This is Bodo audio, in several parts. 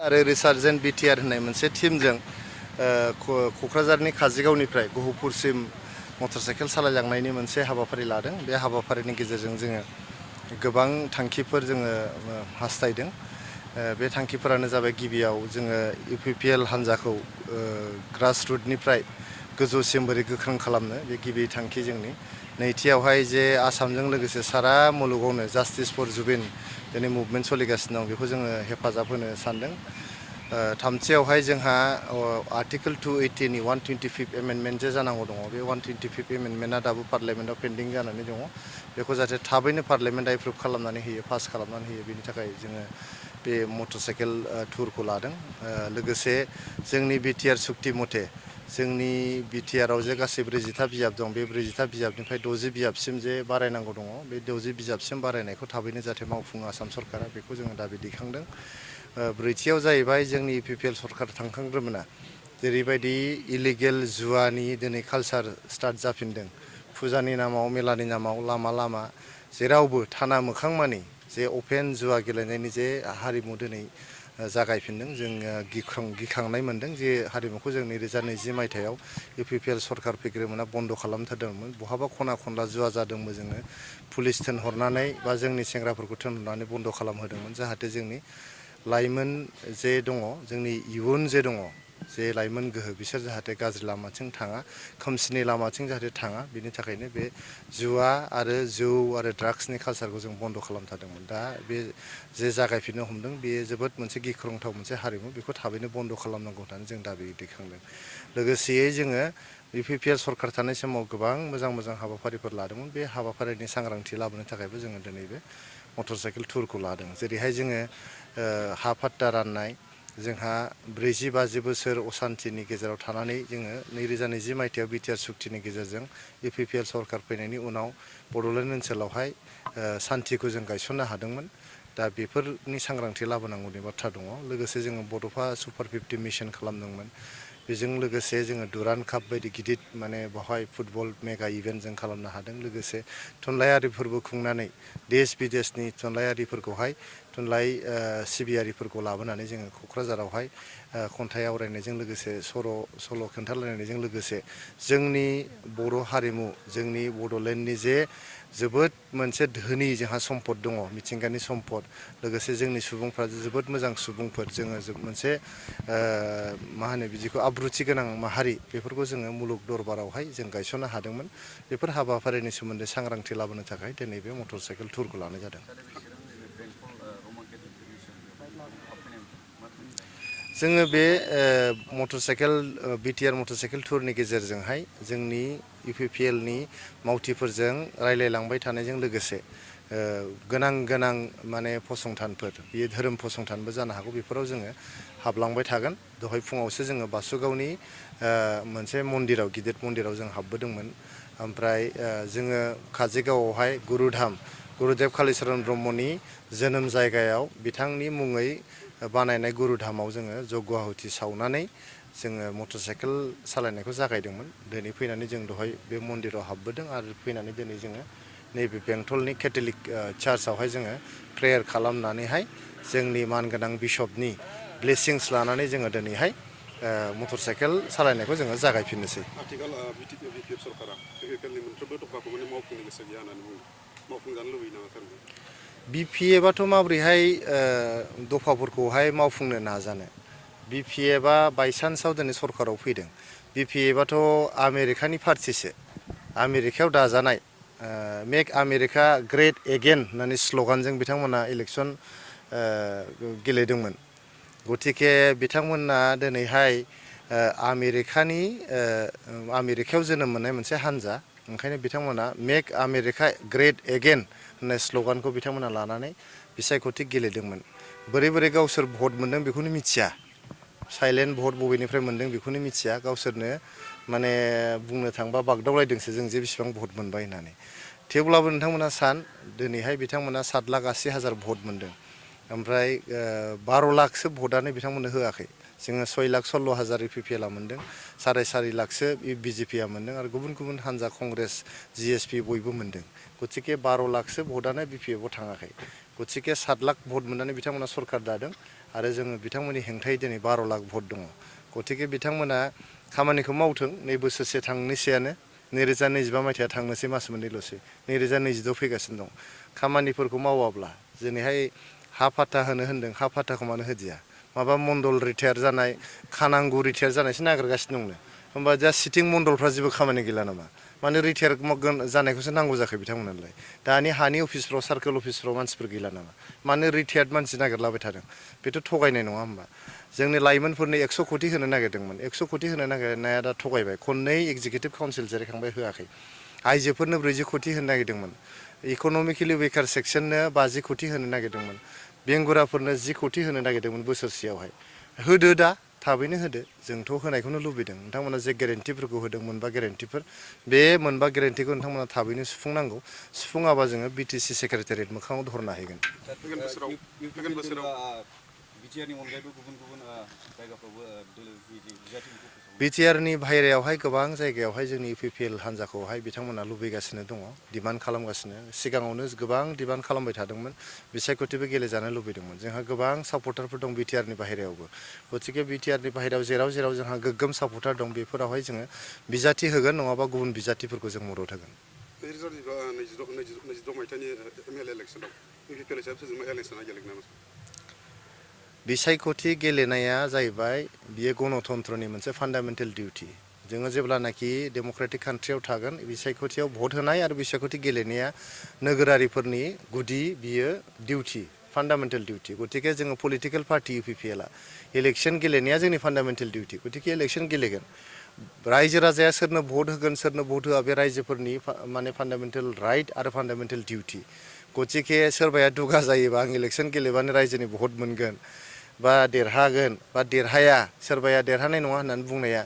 आरो रिसार्जेन्ट बिटिआर होननाय मोनसे टीमजों क'क्राझारनि काजिगावनिफ्राय गहपुरसिम मटरसाइकेल सालायलांनायनि मोनसे हाबाफारि लादों। बे हाबाफारिनि गेजेरजों जोङो गोबां थांखिफोर जोङो हास्थायदों। बे थांखिफोरानो जाबाय गिबियाव जोङो इउपिपिएल हान्जाखौ ग्रासरुटनिफ्राय गोजौसिम बोरै गोख्रों खालामनो बे गिबि थांखि जोंनि। नैथियावहाय जे आसामजों लोगोसे सारा मुलुगावनो जास्टिस फर जुबिन दिनै मुभमेन्ट सोलिगासिनो दं बेखौ जोङो हेफाजाब होनो सानदों। थामथियावहाय जोंहा आर्टिकोल 280 नि 125 एमेन्डमेन्ट जे जानांगौ दङ बे 125 एमेन्डमेन्टआ दाबो पार्लियामेन्टआव पेन्डिं जानानै दङ। बेखौ जाहाथे थाबैनो पार्लियामेन्टआ एप्रुभ खालामनानै होयो, पास खालामनानै होयो, बेनि थाखाय जोङो बे मटरसाइकेल टुरखौ लादों। लोगोसे जोंनि बिटिआर सुक्ति मथे जोंनि बिटिआराव जे गासै 40था बिजाब दं, बे 40था बिजाबनिफ्राय 60 बिजाबसिम जे बारायनांगौ दङ, बे 60 बिजाबसिम बारायनायखौ थाबैनो जाहाथे मावफुङो आसाम सरकारा, बेखौ जोङो दाबि दैखांदों। ब्रैथियाव जाहैबाय जोंनि इउपिपिएल सरकार थांखांग्रोमोना जेरैबायदि इलिगेल जुवानि दिनै कालसार स्टार्ट जाफिनदों। फुजानि नामाव, मेलानि नामाव लामा लामा जेरावबो थाना मोखां मानि जे अपेन जुवा गेलेनायनि जे हारिमु दिनै जागायफिनदों। जों गिखांनाय मोनदों जे हारिमुखौ जों 2020 मायथाइयाव इउपिपिएल सरकार फैग्रोमोना बन्द' खालामथारदोंमोन। बहाबा खना खनला जुवा जादोंबो जोङो पुलिस थिनहरनानै बा जोंनि सेंग्राफोरखौ थिनहरनानै बन्द' खालामहोदोंमोन, जाहाथे जोंनि लाइमोन जे दङ, जोंनि इयुन जे दङ, जे लाइमोन गोहो, बिसोर जाहाथे गाज्रि लामाथिं थाङा, खोमसिनि लामाथिं जाहाथे थाङा, बिनि थाखायनो बे जुवा आरो जौ आरो ड्राग्सनि कालसारखौ जों बन्द' खालामथारदोंमोन। दा बे जे जागायफिननो हमदों बेयो जोबोद मोनसे गिख्रंथाव मोनसे हारिमु, बेखौ थाबैनो बन्द' खालामनांगौ होननानै जों दाबि दैखांदों। लोगोसेयै जोङो इउपिपिएल सरकार थानाय समाव गोबां मोजां मोजां हाबाफारिफोर लादोंमोन। बे हाबाफारिनि सांग्रांथि लाबोनो थाखायबो जोङो दिनै बे मटरसाइकेल टुरखौ लादों। जेरैहाय जोङो हा पाट्टा राननाय, जोंहा 40-50 बोसोर असान्तिनि गेजेराव थानानै जोङो 2020 मायथाइयाव बिटिआर सुक्तिनि गेजेरजों इउपिपिएल सरकार फैनायनि उनाव बड'लेण्ड ओनसोलावहाय सान्तिखौ जों गायसननो हादोंमोन। दा बेफोरनि सांग्रांथि लाबोनांगौनि बाथ्रा दङ। लोगोसे जोङो बड'फा सुपार 50 मिशन खालामदोंमोन। बेजों लोगोसे जोङो दुरान्ड काप बायदि गिदिर माने बेवहाय फुटबल मेगा इभेन्ट जों खालामनो हादों। लोगोसे थुनलाइयारि फोरबो खुंनानै देश बिदेशनि थुनलाइयारिफोरखौहाय थुनलाइ सिबियारिफोरखौ लाबोनानै जोङो क'क्राझारावहाय खन्थाइ आवरायनायजों लोगोसे सल' खोन्थालायनायजों लोगोसे जोंनि बर' हारिमु, जोंनि बड'लेण्डनि जे जोबोद मोनसे धोनि जोंहा सम्पद दङ, मिथिंगानि सम्पद, लोगोसे जोंनि सुबुंफ्रा जोबोद मोजां सुबुंफोर, जोङो मोनसे मा होनो बिदिखौ आब्रुथि गोनां माहारि, बेफोरखौ जोङो मुलुग दरबारावहाय जों गायसननो हादोंमोन। बेफोर हाबाफारिनि सोमोन्दै सांग्रांथि लाबोनो थाखाय दिनै बे मटर साइकेल टुरखौ लानाय जादों। जोङो बे motor cycle BTR motor cycle टुरनि गेजेरजोंहाय जोंनि इउपिपिएलनि मावथिफोरजों रायलायलांबाय थानायजों लोगोसे गोनां गोनां माने फसंथानफोर, बियो धोरोम फसंथानबो जानो हागौ, बेफोराव जोङो हाबलांबाय थागोन। दहाय फुङावसो जोङो बासुगावनि मोनसे मन्दिराव, गिदिर मन्दिराव जों हाबबोदोंमोन। ओमफ्राय जोङो काजिगावआवहाय गुरुदेब कालिचरन ब्रह्मनि जोनोम जायगायाव बिथांनि मुङै बानायनाय गुरुधामाव जोङो जग्य आहुति सावनानै जोङो मटर साइकेल सालायनायखौ जागायदोंमोन। दिनै फैनानै जों दहाय बे मन्दिराव हाबबोदों आरो फैनानै दिनै जोङो नैबे बेंटलनि केथलिक चार्चआवहाय जोङो प्रेयार खालामनानैहाय जोंनि मानगोनां बिशपनि ब्लेसिंस लानानै जोङो दिनैहाय मटर साइकेल सालायनायखौ जोङो जागायफिननोसै। आथिखाल बिटिआर सरकारा इउपिपिएलनि मोनफ्रोमबो दफाखौ माने मावफुंनो गोसो गैया होननानै बुङो, मावफुंजानो लुबैयो नामा थारैनो? बिपिएफआथ' माबोरैहाय दफाफोरखौहाय मावफुंनो नाजानो। बिपिएफआ बायसान्सआव दिनै सरकाराव फैदों। बिपिएफआथ' आमेरिकानि पार्टिसो, आमेरिकायाव दाजानाय, मेक आमेरिका ग्रेट एगेन होननानै स्ल'गानजों बिथांमोना इलेक्सन गेलेदोंमोन। गतिके बिथांमोना दिनैहाय आमेरिकायाव जोनोम मोननाय मोनसे हान्जा, ओंखायनो बिथांमोना मेक आमेरिका ग्रेट एगेन होननाय स्ल'गानखौ बिथांमोना लानानै बिसायख'थि गेलेदोंमोन। बोरै बोरै गावसोर भट मोन्दों बेखौनो मिथिया, साइलेन्ट भट बबेनिफ्राय मोन्दों बेखौनो मिथिया, गावसोरनो माने बुंनो थांबा बागदावलायदोंसो जों जे बेसेबां भट मोनबाय होननानै। थेवब्लाबो नोंथांमोना दिनैहाय बिथांमोना 7,80,000 भट मोन्दों। ओमफ्राय 12 लाखसो भटआनो बिथांमोननो होआखै। जोङो 6,16,000 इउपिपिएलआ मोन्दों, 4.5 लाखसो बिजेपिआ मोन्दों आरो गुबुन गुबुन हान्जा कंग्रेस, जिएसपि बयबो मोन्दों। गतिके 12 लाखसो भटआनो बिपिएफआव थाङाखै। गतिके 7 लाख भट मोननानै बिथांमोना सरकार दादों आरो जोङो बिथांमोननि हेंथायै दिनै 12 लाख भट दङ गतिके बिथांमोना खामानिखौ मावथों नै बोसोरसे थांनोसैयानो 2025 मायथाइया थांनोसै मास मोननैल'सै 2026 फैगासिनो दं खामानिफोरखौ मावाब्ला दिनैहाय हा फाथा होनदों हा फाथाखौ मानो होदिया माबा मण्डल रिटायार जानाय खानांगु रिटायार जानायसो नागिरगासिनो दंनो होमबा जा सिटिं मण्डलफ्रा जेबो खामानि गैला नामा माने रिटायार जानायखौसो नांगौ जाखो बिथांमोननोलाय दानि हानि अफिसफ्राव सार्कोल अफिसफ्राव मानसिफोर गैला नामा मानो रिटायार्ड मानसि नागिरलाबाय थादों बेथ' थगायनाय नङा होमबा जोंनि लाइमोनफोरनो 100 कोटि होनो नागिरदोंमोन 100 कोटि होनो नागिरनाया दा थगायबाय खननै एग्जिकिउटिभ काउन्सिल जिरायखांबाय होआखै आइजोफोरनो 40 कोटि होनो नागिरदोंमोन इक'नमिकेलि वेकार सेक्सननो 50 कोटि होनो नागिरदोंमोन बेंगुराफोरनो 10 कोटि होनो नागिरदोंमोन बोसोरसेयावहाय होदो दा थाबैनो होदो जोंथ' होनायखौनो लुबैदों नोंथांमोना जे गेरेन्टिफोरखौ होदों मोनबा गेरेन्टिफोर बे मोनबा गेरेन्टिखौ नोंथांमोना थाबैनो सुफुंनांगौ सुफुङाबा जोङो बिटिसि सेक्रेटारियेट मोखाङाव धरना हैगोन फैगोन बोसोराव बिटिआरनि अनगायैबो गुबुन गुबुन जायगाफ्रावबो बिजाथिफोरखौ बिटिआरनि बाहेरायावहाय गोबां जायगायावहाय जोंनि इउपिपिएल हान्जाखौहाय बिथांमोना लुबैगासिनो दङ डिमान्ड खालामगासिनो सिगाङावनो गोबां डिमान्ड खालामबाय थादोंमोन बिसायख'थिबो गेलेजानो लुबैदोंमोन जोंहा गोबां सापर्टारफोर दं बिटिआरनि बाहेरायावबो गतिके बिटिआरनि बाहेरायाव जेराव जेराव जोंहा गोग्गोम सापर्टार दं बेफोरावहाय जोङो बिजाथि होगोन नङाबा गुबुन बिजाथिफोरखौ जों मदद होगोन 2022 मायथाइनि एमएलए इलेक्सनाव इउपिपिएल हिसाबै सोरजोंबा इलेक्सना गेलेगोन नामा बिसायख'थि गेलेनाया जाहैबाय बियो गणतन्त्रनि मोनसे फान्डामेन्टेल डिउटि जोङो जेब्लानाखि डेम'क्रेटिक कान्ट्रियाव थागोन बिसायख'थियाव भट होनाय आरो बिसायख'थि गेलेनाया नोगोरारिफोरनि गुदि बियो डिउटि फान्डामेन्टेल डिउटि गतिके जोङो पलिटिकेल पार्टि इउपिपिएलआ इलेक्सन गेलेनाया जोंनि फान्डामेन्टेल डिउटि गतिके इलेक्सन गेलेगोन रायजो राजाया सोरनो भट होगोन सोरनो भट होआ बे रायजोफोरनि माने फान्डामेन्टेल राइट आरो फान्डामेन्टेल डिउटि गतिके सोरबाया दुगा जायोबा आं इलेक्सन गेलेबानो रायजोनि भट मोनगोन बा देरहागोन बा देरहाया सोरबाया देरहानाय नङा होननानै बुंनाया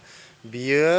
बियो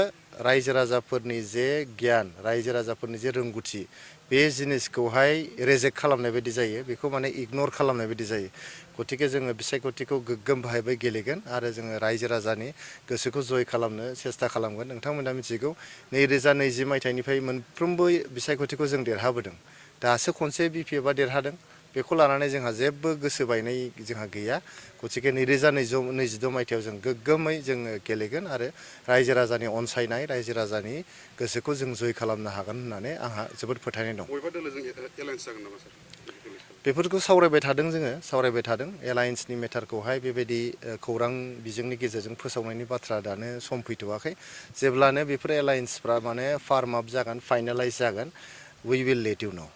रायजो राजाफोरनि जे गियान रायजो राजाफोरनि जे रोंगौथि बे जिनिसखौहाय रेजेक्ट खालामनाय बायदि जायो बेखौ माने इगनर खालामनाय बायदि जायो गतिके जोङो बिसायख'थिखौ गोग्गोम बाहायबाय गेलेगोन आरो जोङो रायजो राजानि गोसोखौ जय खालामनो सेस्था खालामगोन नोंथांमोना मिथिगौ 2020 मायथाइनिफ्राय मोनफ्रोमबो बिसायख'थिखौ जों देरहाबोदों दासो खनसे बिपिएफआ देरहादों बेखौ लानानै जोंहा जेबो गोसो बायनाय जोंहा गैया गतिके 2022 मायथाइयाव जों गोग्गोमै जोङो गेलेगोन आरो रायजो राजानि अनसायनाय रायजो राजानि गोसोखौ जों जय खालामनो हागोन होननानै आंहा जोबोद फोथायनाय दं बबेबा दोलोजों एलायन्स जागोन नामा सार बेफोरखौ सावरायबाय थादों जोङो सावरायबाय थादों एलायन्सनि मेटारखौहाय बेबायदि खौरां बिजोंनि गेजेरजों फोसावनायनि बाथ्रा दानो सम फैथ'वाखै जेब्लानो बेफोर एलायन्सफ्रा माने फार्म आप जागोन फाइनालाइज जागोन वी विल लेट इउ नो